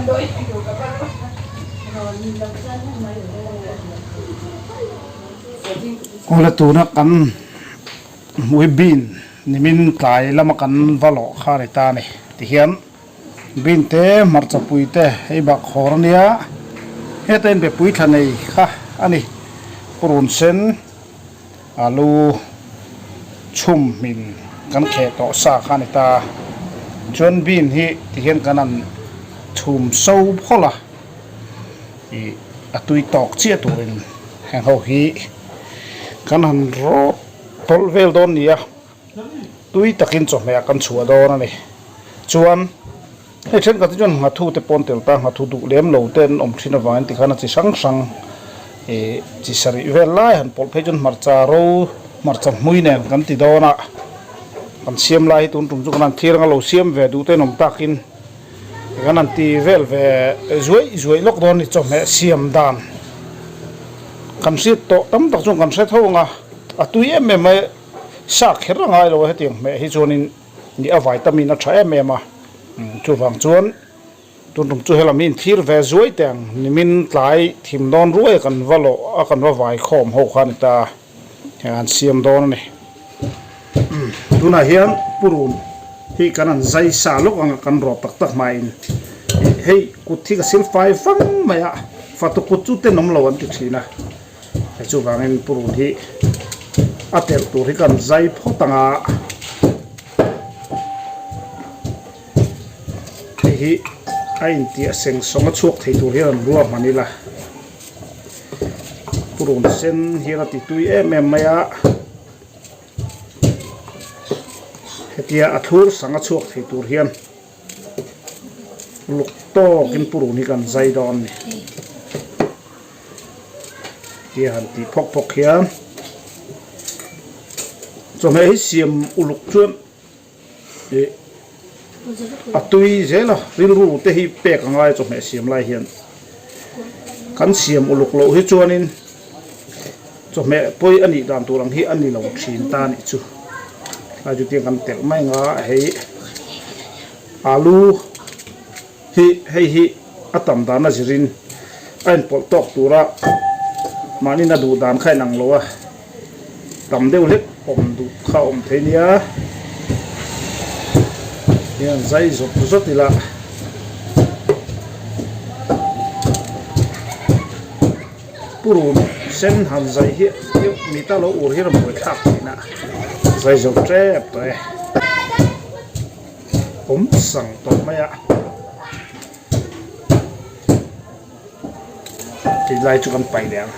Awle tuna kan hmui bean nimin tlai lama kan va lawh kha a ni ta a ni tihian bean te hmarcha pui te hei bak khawr a nia heta in bepui thla nei kha a ni purun sen. Alu chhum hmin kan kheh tawh sa kha a ni ta. Chuan bean hi tihian kan han chhum so phawlh a, ih a tui tawk chiah turin heng ho hi kan han rawt tawlh vel dawn ni a, tui takin chawhmeh ah kan chhuah dawn a ni. Chuan hei thenkhat hi chuan nghathu te pawn tel ta, nghathu duh lem lo te an awm thin avangin tikhan a chi hrang hrang ih chi sarih vel lai han pawlh phei chuan hmarcha ro hmarcha hmui nen kan ti dawn a, kan siam lai hi tun tum chu kan han thlir anga lo siam ve duh te an awm takin kan han ti vel ve zuaih zuaih lawk dawn a ni chawhmeh siam dan kan hriat tawh tam tak chuan kan hre tho ang a, a tui em em mai sa kher a ngai lo a hetiang hmeh hi chuanin. Ni a vitamin a tha em em a, chuvang chuan tun tum chu helam hi inthlir ve zuai teh ang, nimin tlai thim dawn ruai a kan va lawh a kan va vai khawm ho kha a ni ta a, heng an siam dawn a ni. Tunah hian purun hi kan han zai sa lawk ang a kan rawt tak tak hmain hei kut hi ka sil fai vang mai a, fatu kut chu tenawm lo an ti thin a, hei chuvangin purun hi a telh tur hi kan zai phawt ang a, hei hi a intiah seng sawng a chhuak thei tur hian an ruahman ila purun sen hian a ti tui em em mai a, hetia a thlur sang a chhuak thei tur hian. Luk tawkin purun hi kan zai dawn a ni. Tia han tih phawk phawk hian chawhmeh hi siam uluk chuan ih a tui zel a, rilru te hi pek a ngai chawhmeh siam lai hian. Kan siam uluk loh hi chuanin chawhmeh pawi a nih dan tur ang hi a ni lo thin ta a nih chu. Lai chu tiang kan telh mai ang a hei alu hi hei hi a tam dan a zirin a inpawlh tawk tura mahni na duh dan kha inang lo a tam deuh hlek awm duh kha a awm thei nia hian zai zawt zawt ila. Purun sen han zai hi mi ta lo ur hi rawn buai thlak thin a, zai zo tep tawh e. Awm sang tawh mai a. Tih lai chu kan paih leh ang.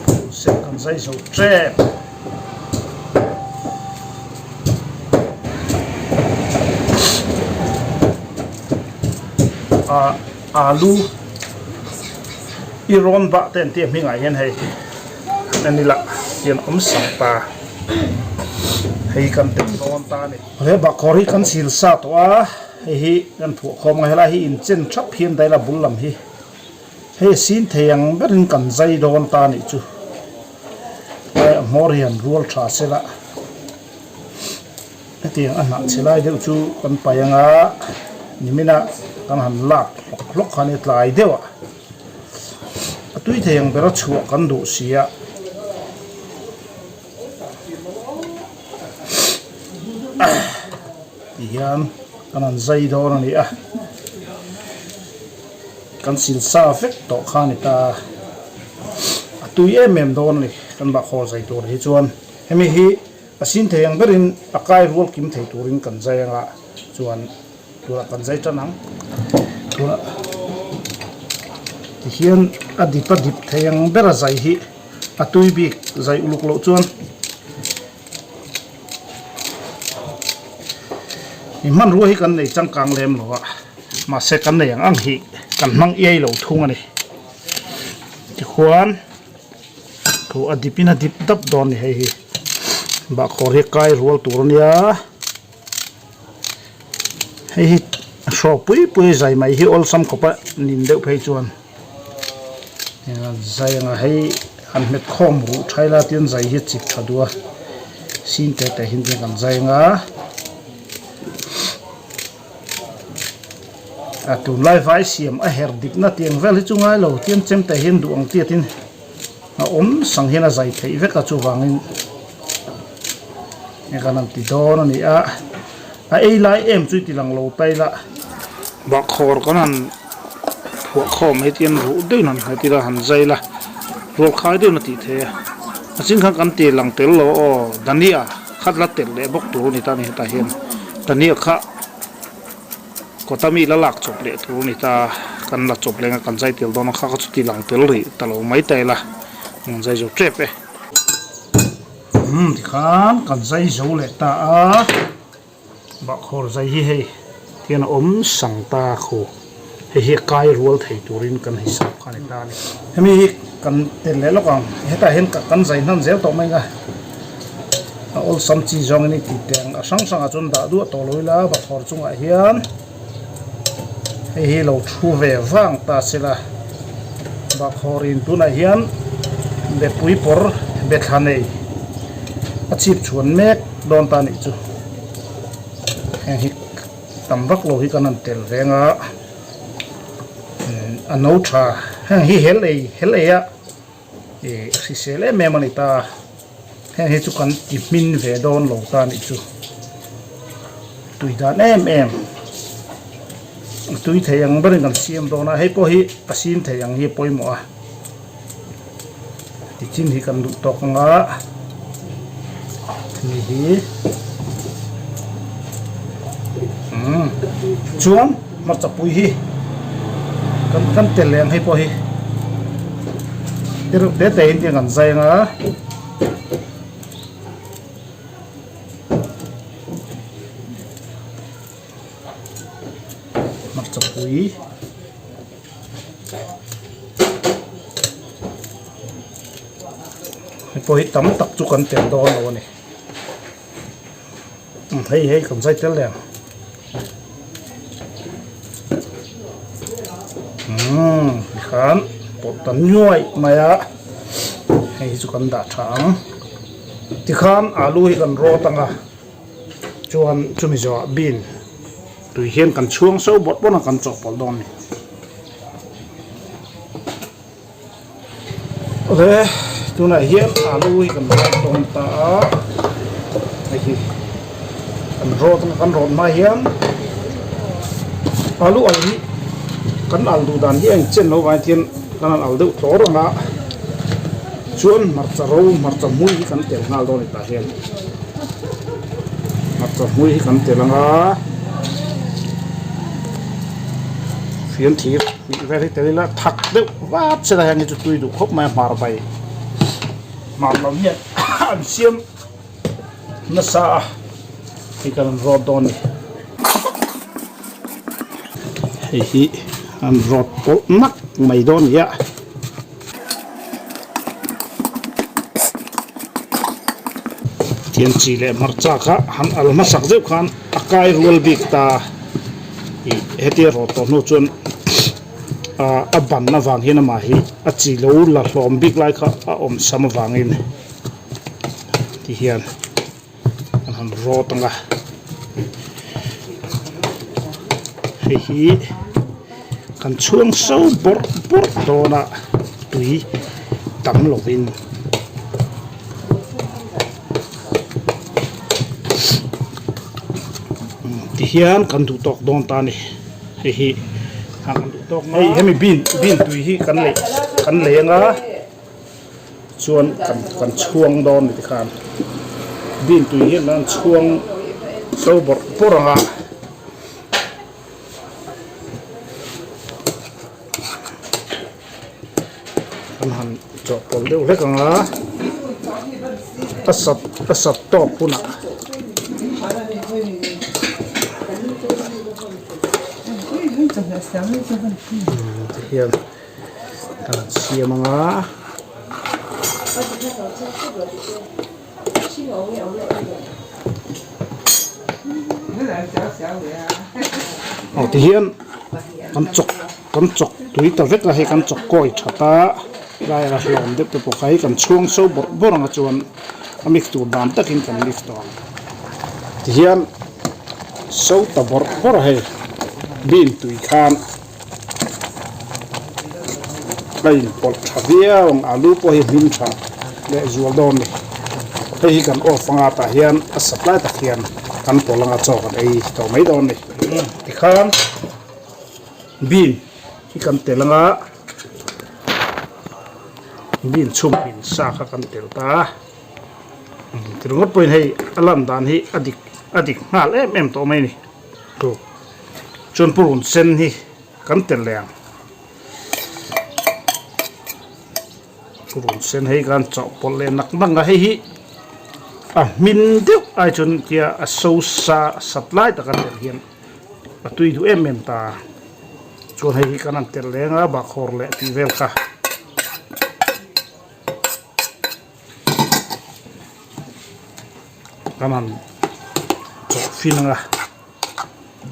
Purun sen kan zai zo tep. Alu i rawn bah te an tih a hmingah hian hei en ila hian awm sang ta hei kan tel dawn ta a ni. He bahkhawr hi kan sil sa tawh a hei hi kan phuah khawm ang helai hi inchen thap hian daila bul lam hi hei a sin thei ang berin kan zai dawn ta a nih chu. Tlai a hmawr hian rual tha sela hetiang a hnah chhe lai deuh chu kan paih ang a nimin a kan han lak hlawk hlawk kha nia tlai deuh a a tui thei ang ber a chhuah kan duh si a ti hian kan han zai dawn a ni a Kan sil sa vek tawh kha a ni ta. A tui em em dawn a ni kan bahkhawr zai tur hi chuan. Hemi hi a sin thei ang berin a kai rual kim thei turin kan zai anga chuan tunah kan zai tan ang. Tunah tihian a dip a dip thei ang bera zai hi a tui bik zai uluk loh chuan hmanrua hi kan nei changkang lem lo a. Mahse kan nei ang ang hi kan hmang iai lo thung a ni. Tikhuan thu a dip in a dip dap dawn a ni hei hi. Bahkhawr hi kai rual tur a nia. Hei hi hrawk pui pui zai mai hi awlsam khawp a nin deuh phei chuan zai anga hei han hmet khawm ruh tha ila tin zai hi chip tha duh a sin te te hin te kan zai anga. A tunlai vai siam a her dikna tiang vel hi chu ngai lo tian chemte hian duh ang tiatin a awm sang hian a zai theih vek a chuvangin hei kan han ti dawn a ni a a ei lai em chu i ti lang lo ta ila bahkhawr kan han phuah khawm hei tian ruh deuhin han nghet ila han zai ila rual khai deuhin a tih theih a a ching khan kan ti lang tel lo aw dania khat la telh leh bawk tur a ni ta a ni hetah hian dania kha. Kawta mi la lak chawp leh tur a ni ta, kan la chawp leng a kan zai tel dawn a kha ka chuti lang tel rih ta lo mai ta ila kan zai zo tep e. Umm tikhan kan zai zo leh ta a, bahkhawr zai hi hei tian a awm sang ta khu hei hi a kai rual thei turin kan hisap kha a ni ta a ni. Hemi hi kan tel leh lawk ang, hetah hian kan zai hnan zel tawh mai ang a. A awlsam chi zawngin i tih teh ang a hrang hrangah chuan dah duah tawh lo ila bathawr chungah hian hei hi lo thu ve vang ta se la bakhawrin tunah hian bepui pawr bethla nei a chhip chhuan mek dawn ta anih chu heng hi tam vak lo hi kan han tel veng a a no tha heng hi hel ei hel ei a. Ih hrisel em em a ni ta, heng hi chu kan ti hmin ve dawn lo ta nih chu, tui dan em em a tui thei ang berin kan siam dawn a, hei pawh hi a sin thei ang hi a pawimawh a, tichin hi kan duh tawk ang a, hemi hi umm chuan hmarcha pui hi kan kan tel leh ang hei pawh hi. Te reuh te te in tiang kan zai anga hmarcha pui hei pawh hi tam tak chu kan tel dawn lo a ni. Hei hei kan zai tel leh ang umm tikhan pawlh ta nuaih mai a hei hi chu kan dah tha ang tikhan alu hi kan rawt ang a chuan chumi zawhah bean tui hian kan chhuang so bawrh bawrh a kan chawhpawlh dawn a ni. Awle tunah hian alu hi kan rawt dawn ta a hei hi kan rawt anga kan rawt hma hian alu al hi kan al duh dan hi a inchen loh vang hian kan han al deuh tlawr ang a chuan hmarcha ro hmarcha hmui hi kan tel nghal dawn a ni tah hian hmarcha hmui hi kan tel ang a fian thir. Tih vel hi tel ila thak deuh vat sela hian hi chu tui duh khawp mai a hmar bai hmar lam hian an siam nasa a hei kan rawt dawn a ni hei hi an rawt pawlh nak mai dawn a ni a. Tiang chi leh hmarcha kha han al hmasak deuh khan a kai rual bik ta ih hetia rawt tawh hnu chuan ah a ban avang hian amah hi a chi lo la hlawm bik lai kha a awm sam avangin ti hian. An han rawt ang a hei hi kan chhuang so bawrh bawrh dawn a tui tam lovin tihian kan duh tawk dawn ta a ni hei hi kan duh tawk hei hemi bean bean tui hi kan lei kan lei ang a. Chuan kan kan chhuang dawn ni tikhan bean tui hian an chhuang so bawrh bawrh ang a. Kan han chawhpawlh deuh hlek ang a a sat a sat tawk hunah. Tihian. Kan siam ang a. Aw tihian kan chawk kan chawk tui ta vek a hei kan chawk kawi that a lai a hlawm deuh te pawh kha hei kan chhuang so bawrh bawrh ang a chuan a mix tur dan takin kan mix tawh ang tihian so ta bawrh bawrh a hei. Bean tui khan a inpawlh tha viau ang, alu pawh hi hmin tha leh zual dawn a ni. Hei hi kan off anga tah hian a sat lai tak hian kan pawlh anga chaw kan ei tawh mai dawn a ni. Tikhan bean hi kan tel anga bean chhum hmin sa kha kan tel ta a, ti ringawt pawhin hei a lan dan hi a dik a dik nghal em em tawh mai a ni. Chu chuan purun sen hi kan tel leh ang. Purun sen hei kan chawhpawlh leh nak nak a, hei hi a hmin deuh ai chuan tia a so sa sat lai tak a tel hian a tui duh em em ta. Chuan hei hi kan han tel leng a bahkhawr leh tih vel kha. Kan han chawh fin anga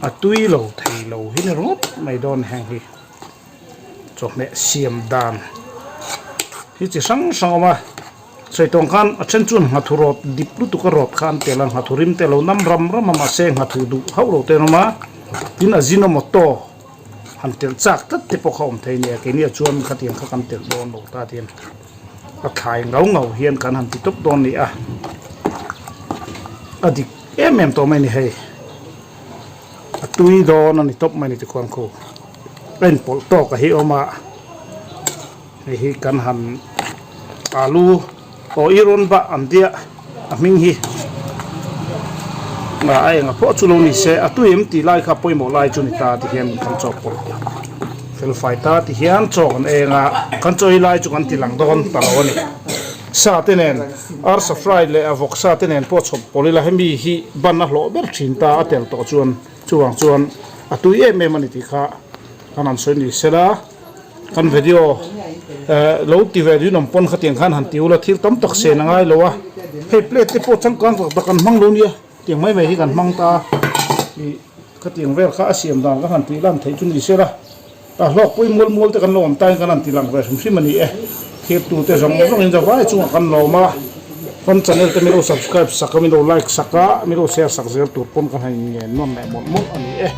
a tui lo thei lo hi ni ringawt mai dawn heng hi chawhmeh siam dan hi chi hrang hrang a awm a sawi tawng khan a then chuan nghathu rawt dip lutuk a rawt kha an tel a nghathu rim te lo nam ram ram a mahse nghathu duh hauh lo te an awm a tin a zinomoto han telh chak tlat te pawh kha awm thei nia keini ah chuan khatiang kha kan telh dawn lo ta tian. A thlai ngau ngau hian kan han ti tawp dawn ni a, a dik em em tawh mai a ni hei, a tui dawn a ni tawp mai a ni tikhuan khu a inpawlh tawk a hi awm a, hei hi kan han alu aw i rawn bah an tia a hming hi a enga pawh chu lo ni se a tui em tih lai kha pawimawh lai chu ni ta ti hian kan chawhpawlh fel fai ta ti hian chaw kan eng a kan chaw ei lai chu kan ti lang dawn ta lo a ni sa te nen arsa fry leh a vawk sa te nen pawh chhawp pawlh ila hemi hi ban a hlawh ber thin ta a tel tawh chuan chuvang chuan a tui em em a ni tih kha kan han sawi ni sela. Kan video lo ti ve duin awm pawn khatiang khan han ti ula thil tam tak sen a ngai lo a, hei plate te pawh changkang tak tak kan hmang lo nia, tiang mai mai hi kan hmang ta a, ih khatiang vel kha a siam dan kan han tih lan theih chu ni se la, a hlawk pawhin mual mual te kan lo awm tain kan han ti lang ve hrim hrim a ni e, thirtu te zawng zawng in zavai chungah kan lawm a, kan channel te min lo subscribe sak a, min lo like sak a, min lo share sak zel tur pawn kan han inngen nawn leh mawlh mawlh a ni e.